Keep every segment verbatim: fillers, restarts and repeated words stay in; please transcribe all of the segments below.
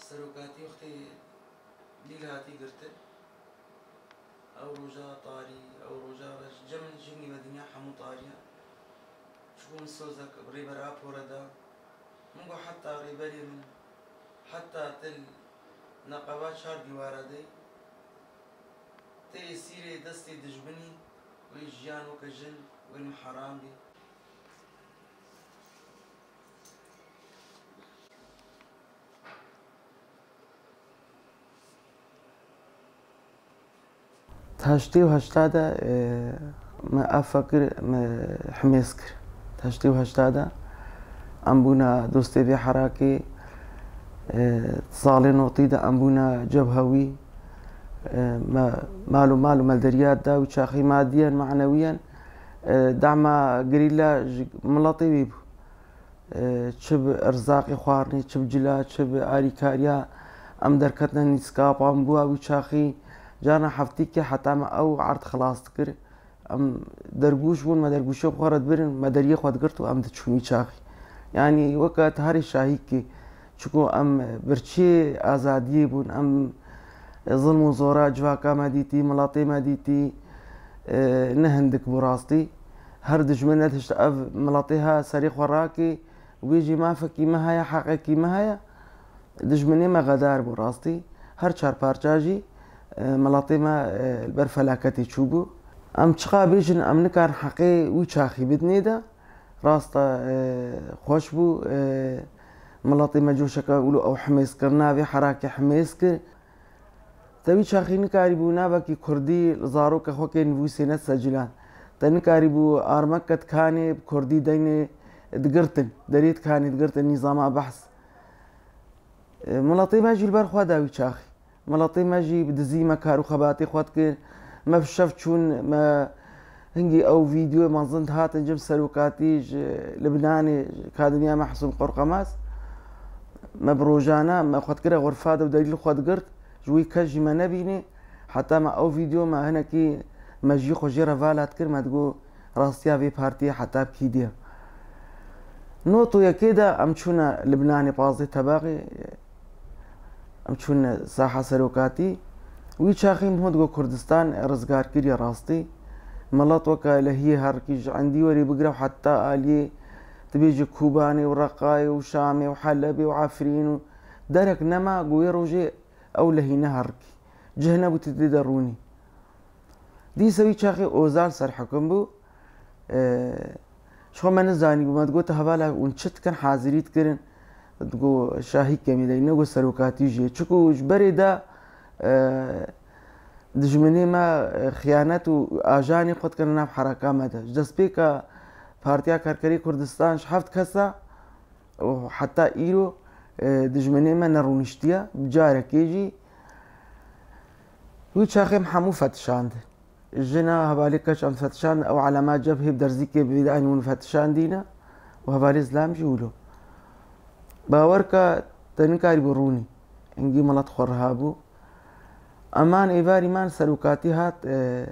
Serokatî wextê Lîl hatî girtin. Ew roja tarî, ew roja reş, cem jingî me dinya hemû tariya. Çiku min sozek rêber Apo re da. Min got heta rêberê min, heta til neqeba çar dîwara de, tê êsîrê destê dijminî, wê jiyan weke jin, wê min heram bî. Heştê û heşta de, e, me efa kir, me himêz kir. Heştê û heşta de em bûna dostê vê herakê, e, salê notî de em bûna cebhewî, e, me mal û mal û me deriyat da wî çaxî madiyen, manewiyen, e, dema gerîla ji miletê wî bû. E, çi bi erzaqê xwarinê, çi bi cila, çi bi alîkariya, em derketine nîska, wan bûa wî çaxî, carna heftîkê heta me ew erd xilas dikir. Em dergûş bûn, me dergûşê xwe re dibirin, me deriyê xwe digirt û em diçûn wî çaxî. Yanî weke tarê şahîkê. Çiku em birçî azadiyê bûn, em zilm û zora civaka me dîtî, miletê me dîtî, e, ne hindik bû rastî. Her dijmin nedihişt ev miletê ha serê xwe rakê, wê jî mafekî me heye, heqekî me heye. Dijminê me xedar bû rastî. Her çar parça jî, e, miletê me, e, li ber felaketê çûbû. Em çiqa bêjin, em nikarin heqê wî çaxî bidinê de. Rast e, e, xweş bû, e, miletê me coşeke wilo ew himêz kir, navê herakê himêz kir. Te wî çaxî nikarîbû navekî kurdî li zaroka xwe kê nivûsê nesecilan. Te nikarîbû armeke dikanê bi kurdî deynê digirtin, derê dikanê digirtin nîzama behs. E, miletê me jî li ber xwe da wî çaxî. Miletê me jî bi dizî me kar û xebatê xwe dikir. Me bi şev çûn, me hingî ew vîdyoyê mezin dihatin cem serokatî ji Libnanê, ji Akademiya Mehsûn Qorqemaz. Me bi rojane, me xwe dikire xurfa de û delîl xwe digirt. Ji wî kes jî me nebînê. Heta me ew vîdyo me hinekî mejiyê xwe jê re vala dikir, me digot, rastiya vê partiyê heta bi kî diye. Noto yekê de em çûne Libnanê, pazdeh Tebaxê, em çûne saha serokatî. Wî çaxî min hûn digot Kurdistan rizgar kiriye rastî. Milet weke lehiyê herikî ji endî werî bigire û heta aliyê dibêje Kobanê û Reqayê û Şamê û Helebê û Efrîn û derek nema ku wê rojê ew lehî neherikî. Cih nebû tu tê de rûnî. Dîsa wî çaxê Ozal serhikim bû. E, ji xwe me nizanîbû, me digot hevala hûn çi dikin, hazirî dikirin. Digot şahî kemî de, negot serokatî jî. Çiku ji berê de, e, dijminê me, e, xiyanet û ajanê xwe dikine nav heraka me de. Ji destpêka Partiya Karkerê Kurdistan ji heft kesa û heta îro, e, dijminê me nerûniştiye. Bi carekê jî wî çaxê em hemû fetişandin. Jina hevalê keç em fetişandin, ew elama cebhê bi derzîkê bi vî de eyn hûn fetişandîne û hevalê zilam jî wilo. Bawer ke te nikarî bi rûnî. Hingî milet xwe riha bû. Eman êvarî man serokatî hat, e,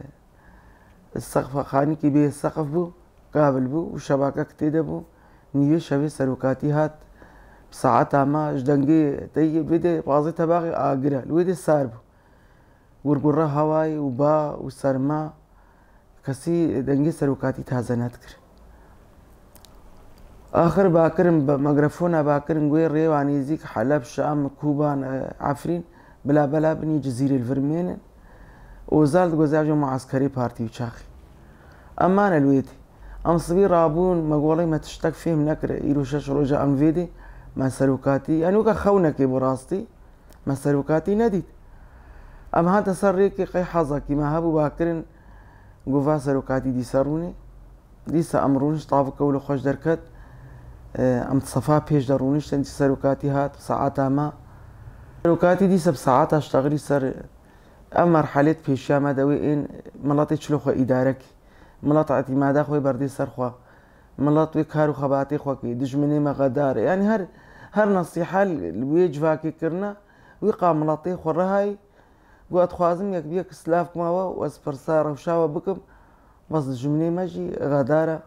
Seqfa xanîkî bê seqf bû, kabil bû û şebakek tê de bû. Nîvê şevê serokatî hat. Bi saeta me ji dengê teyê vê de pazê tebaxê agir e. Li wê de sar bû. Gurgura hewayê û ba û serma kesî dengê serokatî taze nedikir. Axir bakirin, bi mikrofona bakirin, guê rêwa nêzîk Heleb, Şam, Kûban, e, Efrîn, bila bela binî Cizîrê li vir mênin. Ozal digot, "Ez ji muaskerê partî û çaxî." Em mane li wê dî. Em sibî rabûn, me golê me tiştek fêm nekir. Îro şeş roja em vê dî, me serokatî, yanî weke xewnekê bi rastî, me serokatî nedît. Em hatin ser rêkê qey hezekî me hebû bakirin, got, "Va serokatî dîsa rûnê." Dîsa em rûnişt, tavik ewlo xweş derket. E, em di sefa pêş de rûniştin, dîsa serokatî hat, saeta me. Serokatî dîsa bi saeta ştexilî ser ev merhelê di pêşiya me de wê ên miletê çilo xwe îdare kî. Milet etîmada xwe berdê ser xwe. Milet wê kar û xebatê xwe kî. Dijminê me xedar e. Yanî her, her nesîhe li wê civakê kirine, wî qa miletê xwe rihayî. Got, "Ez dixwazim yek bi yek silav bikima we û ez pirsa rewşa we bikim. Bes dijminê me jî xedar e.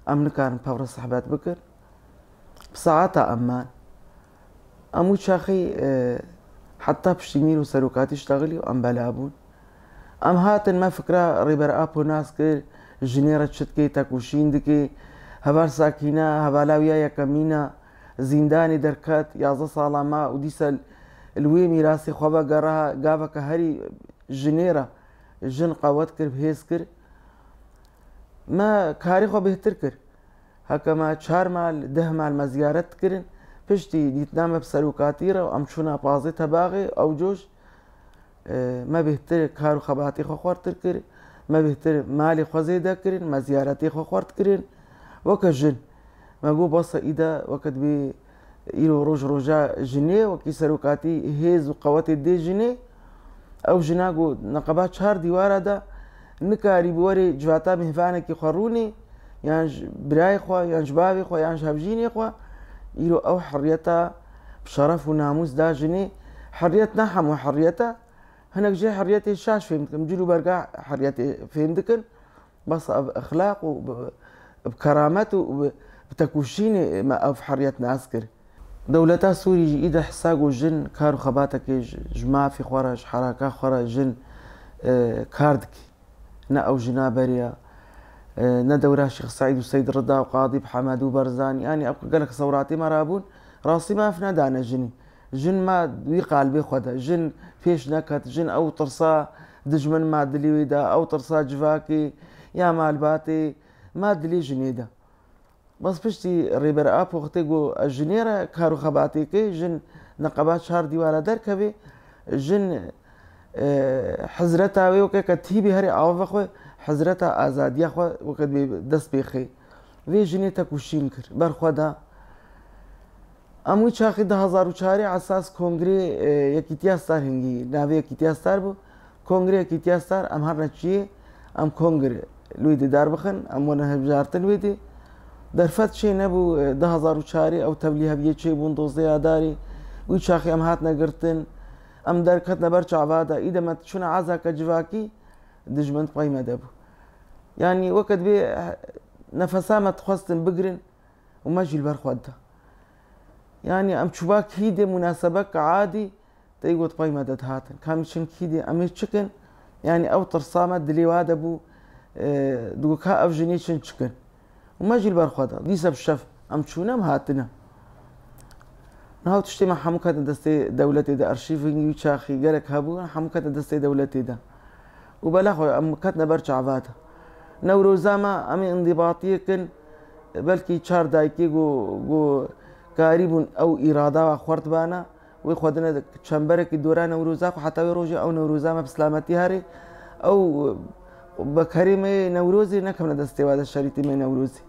Em nikarin pev re sehbet bikin." Bi saeta em man. Em wî çaxî, e, heta piştî mîr û serokatî ştexilî û em bela bûn. Em hatin, me fikra Rêber Apo nas kir, jinê re çi dikê, tekoşîn dikê. Heval Sakîna, hevala wî ya yekemîn e, zîndanê derket, yazdeh sala ma û dîsa li wê mîrasê xwe vegere, gaveke herî jinê re jin qewet kir, bihêz kir. Me karê xwe bêhtir kir. Heke me çar mal, deh mal me ziyaret dikirin. Piştî dîtina me bi serokatî re em çûna pazdeh Tebaxê, ew coş, e, me bêhtir kar û xebatê xwe xwertir kir. Me bêhtir malê xwe zêde kirin, me ziyaretê xwe xwert kirin. Weke jin. Me got, bes e, îde weke dibê îro roj roja jinê, wekî serokatî hêz û qewetê dê jinê. Ew jina got, neqeba çar dîwara de nikarî bi werê civata mêvanekî xwe rûnê, yan ji birayê xwe, yan ji bavê xwe, yan ji hevjînê xwe. Îro ew heriyeta bi şeref û namûs da jinê. Heriyet ne hemû heriyet e. Hinek jê heriyetê şaş fêm dikin, cil û berga heriyetê fêm dikin. Bes ev exlaq û bi, bi keramet û bi, bi tekoşînê me ev heriyet nas kir. Dewleta Sûrî jî îde hisa ku jin kar û xebatekê ji, ji mafê xwe re, ji heraka xwe re jin, e, kar dike. Ne ew jina berê ye, e, ne dewra Şêx Seîd û Seyd Rida û Qadî Mihemed û Barzanî. Yanî ev gelek sewratê me rabûn, rastî me ev nedane jinî. Jin ma wî qalbê xwe de. Jin pêş neket. Jin ew tirsa dijmin ma dilê wê de. Ew tirsa civakê ya malbatê ma dilê jinê de. Bes piştî Rêber Apo wextê got, ez jinê re kar û xebatê kê, jin neqeba çar dîwara derkevê, jin, e, hizreta wê weke ke tîbê herê ava xwe, hizreta azadiya xwe weke dibê dest pê xê. Vê jinê tekoşîn kir, berxwe da. Em wî çaxî du hezar û çarê esas kongrê, e, Yekîtiya Star hingî, navê Yekîtiya Star bû. Kongrê Yekîtiya Star, em her neçiyê, em kongr li wê dê dar bixin, em wene hilbijartin wê dê. Derfet çê nebû, e, du hezar û çarê ew tevlî heviyê çê bûn, dozdeh Adarê. Wî çaxî em hatine girtin, em derketine ber çava de, îde me çûne ezaka civakî, dijmin di pey me de bû. Yanî weke dibê, e, nefesa me dixwestin bigirin, û me jî li ber xwe dida. Yanî em çûba kî dê, munasebek adî, tey got pey me de dihatin. Ka em çin kî dê, em ê çikin? Yanî ew tirsa me dilê wa de bû, e, digot ka ev jinê çin çikin. Û me jî li ber xwe da. Dîsa bi şev em çûne, em hatine. Niha tiştê me hemû ketine destê dewletê de, arşîvên wî çaxî gelek hebû, hemû ketine destê dewletê de. Û bela xwe em ketine ber çava de. Newroza me em ê îndîbatiyê kin, belkî çar dayikê ku, ku karîbûn ew îrada wa xwert bana, wê xwedine çemberekî dora Newroza xwe, heta wê rojê ew Newroza me bi silametî herê, ew bekerê me yê Newrozê nekevne destê wa de, şerîtê me yê Newrozê.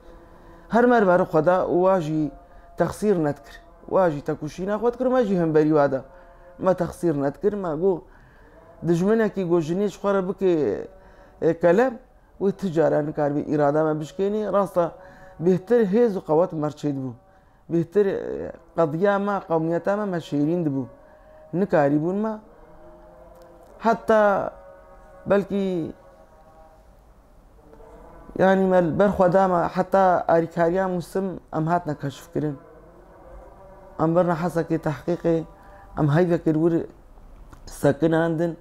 Her me li ber xwe da û wa jî texsîr nedikir. Wa jî tekoşîna xwe dikir, me jî hemberî wa da. Me texsîr nedikir, me got, dijminekî ku jinê ji xwe re bike, e, kelem, wê ti cara nikaribê îrada me bişkênê. Rasta bêhtir hêz û qewet me re çêdibû. Bêhtir, e, qediya me, qewmiyeta me, me şêrîn dibû. Nikarîbûn me. Heta belkî Yanî me li ber xwe da, me heta alîkariya Mûsim em hatine keşfkirin. Em birine Hesekê tehqîqê, em heyvekê li wir sekinandin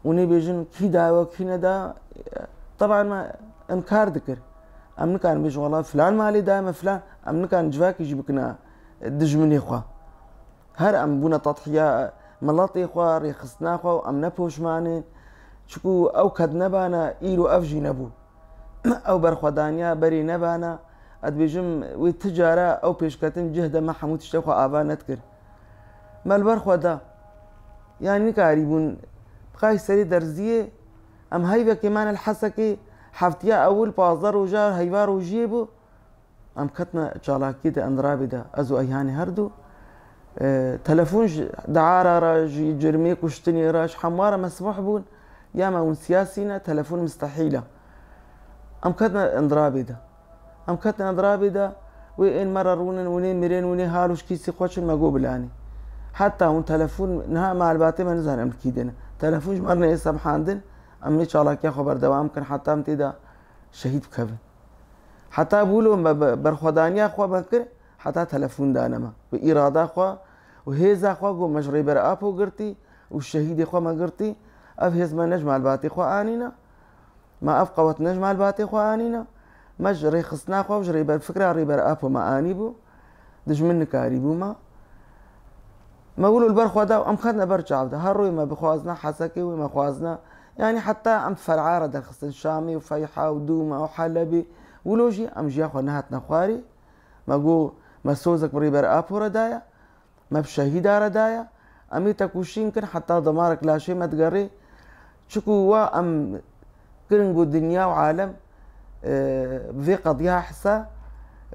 û nêbêjin kî daye we, kî neda. Teban me inkar dikir. Em nikarin bêjin wela filan malê daye me filan, em nikarin civakî jî bikine dijminê xwe. Her em bûne tedhiya miletê xwe, rêxistina xwe û em ne poşman in. Çiku ew ked nebane, îro ev jî nebû. Ew berxwedaniya berê nebane, ez dibêjim wê ti cara ew pêşketin cih de me hemû tiştê xwe ava nedikir. Me li ber xwe da. Yanî nikarîbûn bi Qayserê Derziyê, em heyvekê mane li Hesekê, heftiya ewil pazdeh roja heyva rojiyê bû. Em ketine çalakiyê de, endirabê de, ez û Eyhanê her du. E, telefon ji diara re, ji cirmê kuştinê re, ji hemwa re mesmûh bûn. Ya me hûn siyasî ne, telefon mistehîl e. Em ketine endirabê de. Em ketine endirabê de, wê ên me re rûnin, hûn ê mirên, hûn ê hal û ji kîsî xwe çin, me got bilanî. Heta hûn telefon, niha malbatê me nizanin em li kî de ne. Telefon ji me re neyê semhandin, em ê çalakiya xwe berdewam bikin, heta em tê de şehîd bikevin. Heta bûlo me be-, berxwedaniya xwe me kir, heta telefon dane me. Bi îrada xwe û hêza xwe ku me ji Rêber Apo girtî û şehîdê xwe me girtî, ev hêz me ne ji malbatê xwe anîne, me ev qewet ne ji malbatê xwe anîne, me ji rêxistina xwe û ji rêber, fikra Rêber Apo me anîbû, dijmin nikarîbû me. Me wilo li ber xwe da û em ketine ber çav de. Her rûyê me bixwazine Hesekê wê me xwazine. Yanî heta em fer'a re derxistin, Şamê û Feyha û Dûma û Helebê. Wilo jî em jiya xwe nehatine xwarê. Me got, me sozek bi Rêber Apo re daye. Me bi şehîda re daye. Em ê tekoşîn kin heta damarek laşê me digerê. Çiku wa em kirin ku dinya û alem, e, bi vê qediya hisa,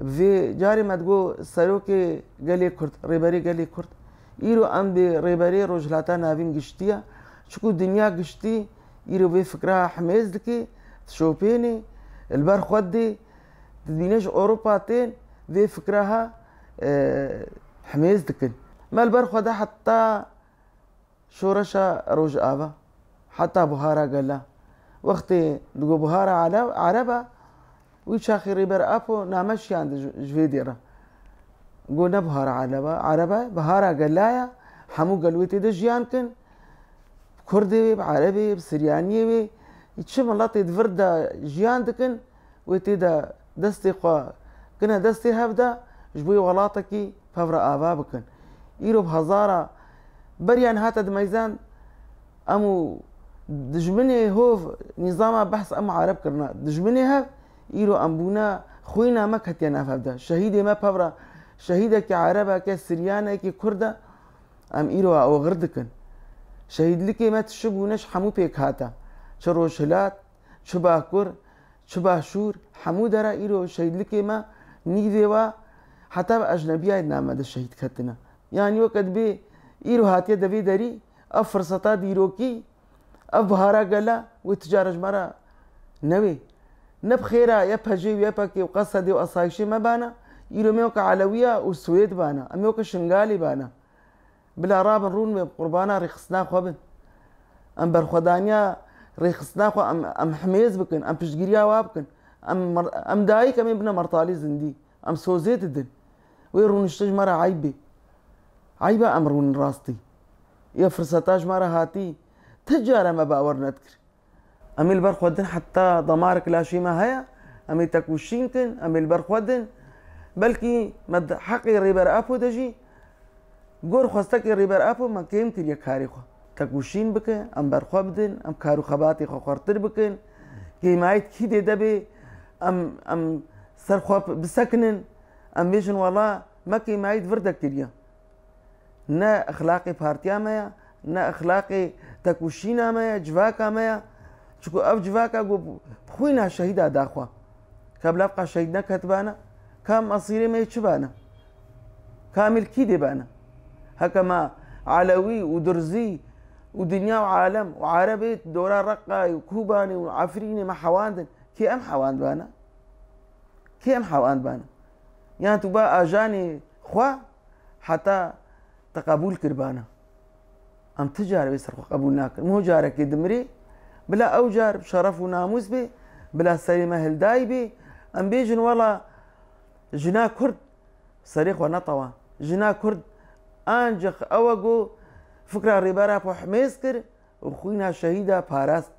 bi vê carê me digot serokê gelê Kurd, rêberê gelê Kurd. Îro em bi rêberê Rojhilata Navîn giştiye. Çiku dinya giştî îro vê fikra himêz dike, dişopêne, li ber xwe dê, dibîne ji Ewropa tên vê fikra ha, e, himêz dikin. Me li ber xwe de heta şoreşa Rojava, heta Buhara Gela. Wextê digo Buhara Ele-, Ereba, wî çaxê Rêber Apo name şiyandin ji, ji vê dê re. Go ne Buhara Eleba, Ereba, Buhara Gela ye, hemû gel wê tê de jiyan kin. Bi Kurdê wê, bi Erebê, bi Siryaniyê wê, çi miletê di vir de jiyan dikin, wê tê de destê xwe kine destê hev de, ji bo wê welatekî pevre ava bikin. Îro bi hezara beriyan hate dimeyzand, em û dijminê hov nîzama behs em û Ereb kirine. Dijminê hev, îro em bûne xwîna me ketiye nav hev de. Şehîdê me pevre, şehîdekî Erebeke, Siryanekî, Kurde, em îro oxir dikin. Şehîdlikê me tişi bûne ji hemû pêk hate. Çi Rojhilat, çi Bakur, çi Başûr, hemû dera îro şehîdlikê me nîvê wa heta bi ecnebiyayê di nav me de şehîd ketine. Yanî weke dibê îro hatiye devê derî, ev firseta dîrokî, ev Buhara Gela wê ti cara ji me re newê. Ne bi xêra Y P G û Y P G û Qesedê û esayişê me bana, îro me weke Elewiya û Swêd bana, em ê weke Şingalê bana. Bila rabin rûn wê qurbana rêxistina xwe bin. Em berxwedaniya rêxistina xwe em, em himêz bikin, em piştgiriya wa bikin. Em mer-, em dayik em ê bine mertalî zindî. Em sozê didin. Wê rûniştin ji me re eyb bê. Eyb e em rûnin rastî. Ya firseta ji me re hatî. Ti care me bawer nedikir. Em ê li ber xwe din heta damarek laşê me heye, em ê tekoşîn kin, em ê li ber xwe din. Belkî me di heqê Rêber Apo de jî gor xwestekê Rêber Apo me kêm kiriye karê xwe. Tekoşîn bike, em ber xwe bidin, em kar û xebatê xwe xwertir bikin. Kêmayî di kî dê de bê, em, em ser xwe bisekinin, em bêjin wela me kêmayî di vir de kiriye. Ne exlaqê partiya me ye, ne exlaqê tekoşîna me ye, civaka me ye. Çiku ev civaka ku bi xwîna şehîda daxwe. Ka bila vqa şehîd neketibane, ka mesîrê me yê çi bane? Ka em ê li kî dê bane? Heke me Elewî û Durzî û dinya û alem û Erebê dora Reqayê û Kobanê û Efrînê me hewandin, kê em hewandibane? Kê em hewandibane? Yan tu ba ajanê xwe heta te qebûl kiribane. Em ti car vê ser xwe qebûl nakin. Min carekê dimirê, bila ew car bi şeref û namûs bê, bila serê me hildayî bê, em bêjin wela jina Kurd serê xwe netewa. Jina Kurd ancaq ew e ku fikra Rêber Apo himêz kir û xwîna şehîda parast.